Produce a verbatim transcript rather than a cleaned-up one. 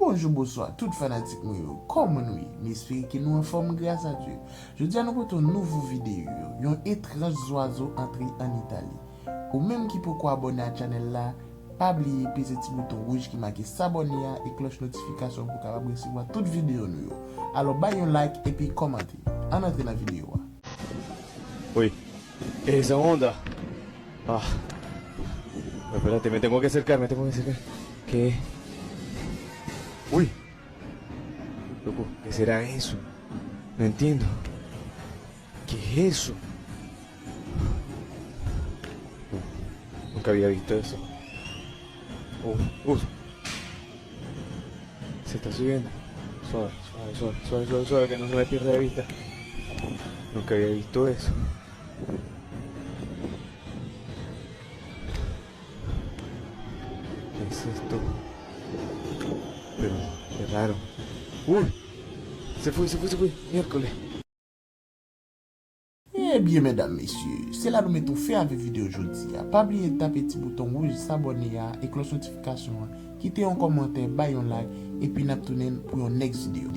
Bonjou, bonswa, tout fanatik mwen yo. Kòman nou ye? M espere ke nou anfòm gras a Dye. Jodi a nou pote yon nouvo videyo, yon etranj zwazo antre ann Itali. Ou menm ki poko abòne a chanèl la, pa bliye peze ti bouton wouj ki make sabòne a e klòch notifikasyon pou w kapab resevwa tout videyo nou yo. Alò bay yon like epi kòmante. Ann antre nan videyo a. Uy, esa onda. Ah. Espérate, me tengo que acercar, me tengo que acercar. ¿Qué? Uy. Loco, ¿qué será eso? No entiendo. ¿Qué es eso? Nunca había visto eso. Uh, uh. Se está subiendo. Suave, suave, suave, suave, suave, suave, que no se me pierda de vista. Nunca había visto eso. ¿Qué es esto? Pero, qué raro. Uy! Se fue, se fue, se fue. Miércoles. Ebyen, medam, mesye, se la nou mete yon fen avèk videyo jodi a. Pa bliye tape ti bouton wouj sabòne a e klòch notifikasyon an, kite yon kòmantè, bay yon like, epi n ap tounen pou yon next videyo.